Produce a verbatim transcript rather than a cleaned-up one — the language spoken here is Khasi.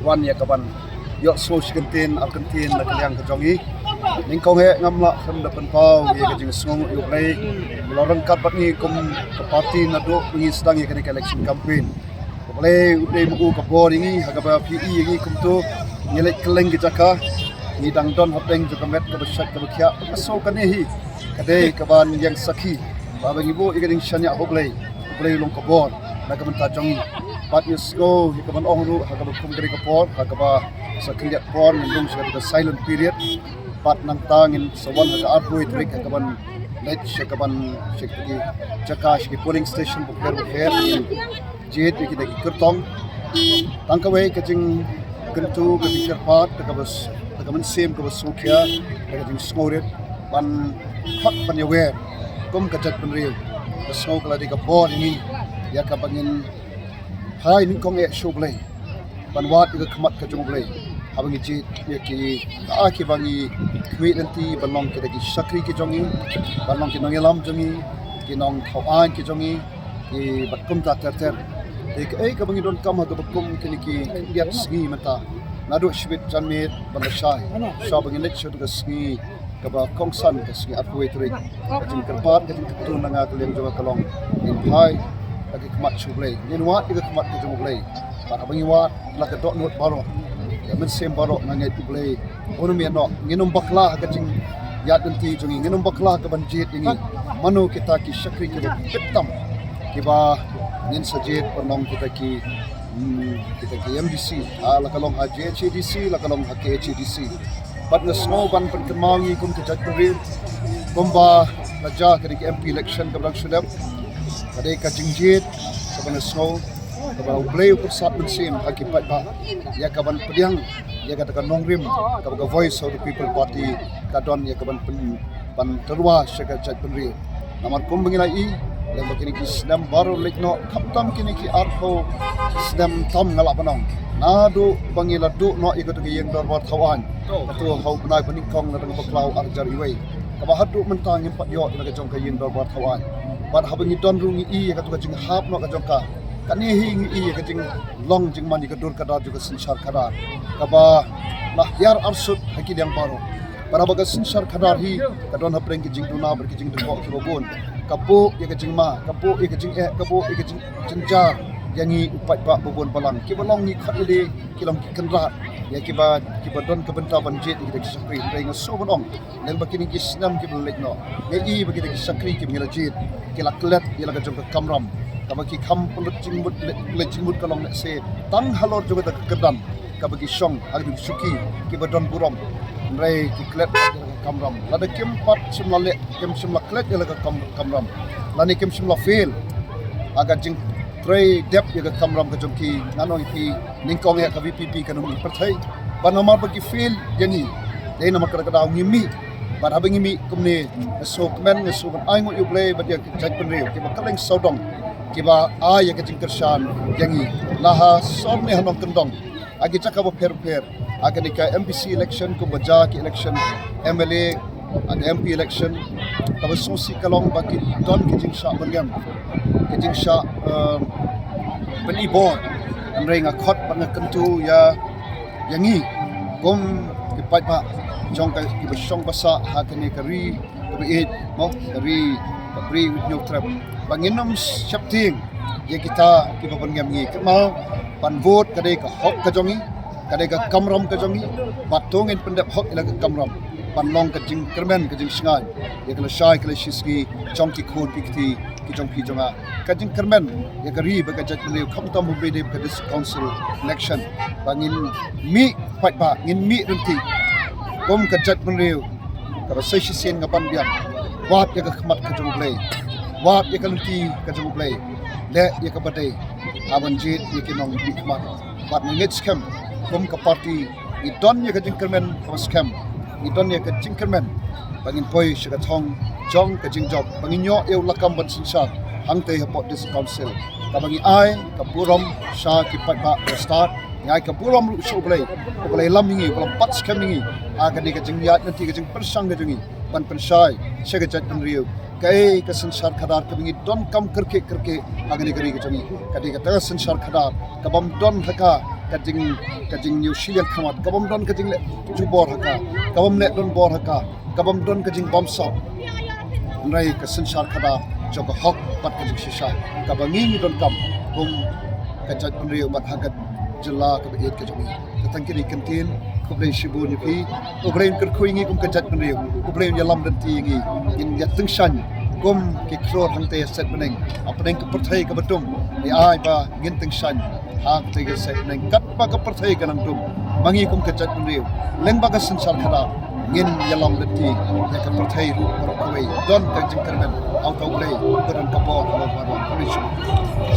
Wan ïa ka ban ïoh sngewsih kyntien ar kyntien na ka liang ka jong i. Nyngkong eh ngam lah khlem da pynpaw ïa ka jingsngew ïa U Blei ba la ryngkat bad ngi kum ka party naduh ba ngi sdang ïa kane ka election campaign. U Blei u dei ma u ka bor ïa ngi ha kaba phi i ïa ngi kumto ngi leit kylleng ki jaka. Ngi dang don hapdeng jong ka met kaba shait kaba khiah. Ka sngewbha kane hi ka dei ka ban ïeng sakhi ba haba ngi buh ïa ka jingshaniah ha U Blei, U Blei u long ka bor na ka bynta jong ngi. Bad ngi sngew ïa ka ban ong ruh ha kaba kum ka dei ka por ha kaba sa khyndiat por ngin rung sha ka silent period. Bad nangta ngin sa wan ha ka arphew tarik ha ka ban leit sha ka ban sha ki jaka sha ki polling station bapher bapher. Jied ïa kita ki kyrtong. Tang kawei ka jingkyntu ka jingkyrpad da kaba s- da ka mynsiem kaba sngewkhia da ka jingsngewrit ban khot ban ïawer kum ka jaitbynriew. Ka sngew ka la dei ka bor ïa ngi ïa kaba ngin phai nyngkong eh sha U Blei ban wad ïa ka khmat ka jong U Blei. Haba ngi jied ïa ki ka kiba ngi khmih lynti ban long kita ki shakri ki jong ngi, ban long ki nongïalam jong ngi, ki nongthaw aiñ ki jong ngi, ki bad kumta ter ter. Te kaei kaba ngi donkam ha kaba kum kine ki khyndiat sngi mynta naduh shibit janmiet ban lashai sha ba ngin leit sha ka sngi kaba kongsan ka sngi arphew tarik. Ka jingkyrpad ka jingkyntu na nga ka liang jong nga ka long ngin phai ha ka khmat sha U Blei, ngin wad ïa ka khmat ka jong U Blei. Bad haba ngi wad la ka dohnud baroh, ka mynsiem baroh nga ngeit U Blei un ym ïehnoh. Ngin ym bakla ha ka jingïaid lynti jong ngi, ngin ym bakla ha ka ban jied ïa ngi. Mano kita ki shakri kiba bit tam kiba ngin sa jied ban long kita ki, hmm, kita ki M D C, ha la ka long ha J H A D C, la ka long ha K H A D C. Bad nga sngew ban pynkynmaw ngi kum ka jaitbynriew kumba la jia ka dei ka M P election kaba dang shu dep. Ka dei ka jingjied kaba nga sngew kaba U Blei u pyrsad mynsiem ha ki paidbah ïa ka ban pdiang ïa kata ka nongrim kaba ka Voice of the People Party ka don ïa ka ban pyn- ban tyrwa sha ka jaitbynriew. Namar kumba ngi la i lem ba kine ki snem baroh leit noh, khamtam kine ki arphew snem tam nga lah ban ong. Naduh ba ngi la duh noh ïa katu ka ïing dorbar thaw aiñ, katu ha u bnai ba nyngkong na dang bakla u ar hajar iwei, kaba haduh mynta ngim pat ïoh ïa la ka jong ka ïing dorbar thaw aiñ. Bad haba ngi don ruh ngi i ïa katu ka jinghap noh ka jong ka. Kane hi ngi i ïa ka jinglong jingman ïa ka dur ka dar jong ka synshar khadar kaba la hiar arsut ha ki liang baroh. Para ba ka synshar khadar hi ka don hapdeng ki jingduna bad ki jingdkoh kiba bun. Ka buh ïa ka jingma, ka buh ïa ka jingeh, ka buh ïa ka jing- jynjar ïa ngi u paidbah ba bun balang. Kiba long ngi khot ïa ki long ki kynrad ïa kiba, kiba don ka bynta ban jied ïa kita ki shakri. Hynrei nga sngew ban ong lem ba kine ki snem kiba la leit noh, nga i ba kita ki shakri kiba ngi la jied ki la klet ïa la ka jong ka kamram. Kaba ki kham pynlut jingmut, leit jingmut ka long lehse tang halor jong kata ka kyrdan kaba ki shong ha ka shuki kiba don burom. Hynrei ki klet ïa la ka kamram. Lada kim pat shym la leh, kim shym la klet ïa la ka kam- kamram, lane kim shym la fail ha ka jingtrei dep ïa ka kamram ka jong ki, ngan ong ïa phi, nyngkong eh ka V P P kan ym pyrthei. Bad namar ba ki fail ïa ngi, dei namar kata ka daw ngi mih. Bad haba ngi mih kumne, nga sngewkmen, nga sngewkmen, ai nguh ïa U Blei bad ïa ka jaitbynriew kiba kylleng sawdong kiba ai ïa ka jingkyrshan ïa ngi. La ha sor ne ha nongkyndong, ha ki jaka bapher bapher, ha kane ka M D C election kumba jia ki election M L A, ha ka M P election, kaba sngewsih ka long ba ki don ki jingshah byrngem, ki jingshah, eh, pyni bor. Hynrei nga khot bad nga kyntu ïa, ïa ngi kum ki paidbah jong ka, kiba shong ba sah ha kane ka ri kaba ïeit, mo, ka ri, ka ri Hynñiewtrep, ba ngin ym sheptieng ïa kita kiba byrngem ngi. Kynmaw, ban vote ka dei ka hok ka jong ngi, ka dei ka kamram ka jong ngi. Bad to ngin pyndep hok ïa la ka kamram ban long ka jingkyrmen ka jingshngaiñ ïa ka lashai ka lashisngi jong ki khun ki kti ki jong phi jong nga. Ka jingkyrmen ïa ka ri bad ka jaitbynriew, khamtam ba dei ka District Council election, ba ngin mih paidbah, ngin mih ryntih kum ka jaitbynriew kaba sa shisien nga ban biang. Wad ïa ka khmat ka jong U Blei, wad ïa ka lynti ka jong U Blei, leh ïa kaba dei ha ban jied ïa ki nongmihkhmat. Bad ngi ngeit skhem kum ka party ngi don ïa ka jingkyrmen kaba skhem, ngi don ïa ka jingkyrmen ba ngin poi sha ka thong jong ka jingjop, ba ngin ïoh ïa u lakam ban synshar hangtei hapoh District Council, kaba ngi ai ka burom sha ki paidbah ba stad, ngi ai ka burom ruh sha U Blei, U Blei lam ïa ngi, U Blei lam pat skhem ïa ngi ha kane ka jingïaid lynti, ka jingpyrshang ka jong ngi ban pynshai sha ka jaitbynriew. Kaei ka synshar khadar kaba ngi donkam kyrkieh kyrkieh ha kane ka ri ka jong ngi, ka dei kata ka synshar khadar kabym don ha ka ka jing, ka jingñiew shiliang khmat, ka bym don ka jingleh jubor ha ka, ka bym leh don bor ha ka, ka bym don ka jingbamsap. Hynrei ka synshar khadar jong ka hok bad ka jingshisha kaba ngi ngi donkam kum ka jaitbynriew bad ha ka jylla kaba ïeit ka jong ngi. Te tang kine ki kyntien, khublei shibun ïa phi. U Blei un kyrkhu ïa ngi kum ka jaitbynriew. U Blei un ïalam lynti ïa ngi. Ngin ïa tyngshaiñ kum ki khlur hangtei ha set bneng. Hapdeng ka pyrthei kaba tum, ngi ai ba ngin tyngshaiñ ha katei ka set bneng katba ka pyrthei ka nang tum. Ma ngi kum ka jaitbynriew, lyngba ka synshar khadar, ngin ïalam lynti ïa ka pyrthei ruh baroh kawei. Don ka jingkyrmen ha uta U Blei, ka don ka bor ha baroh. Khublei shibun.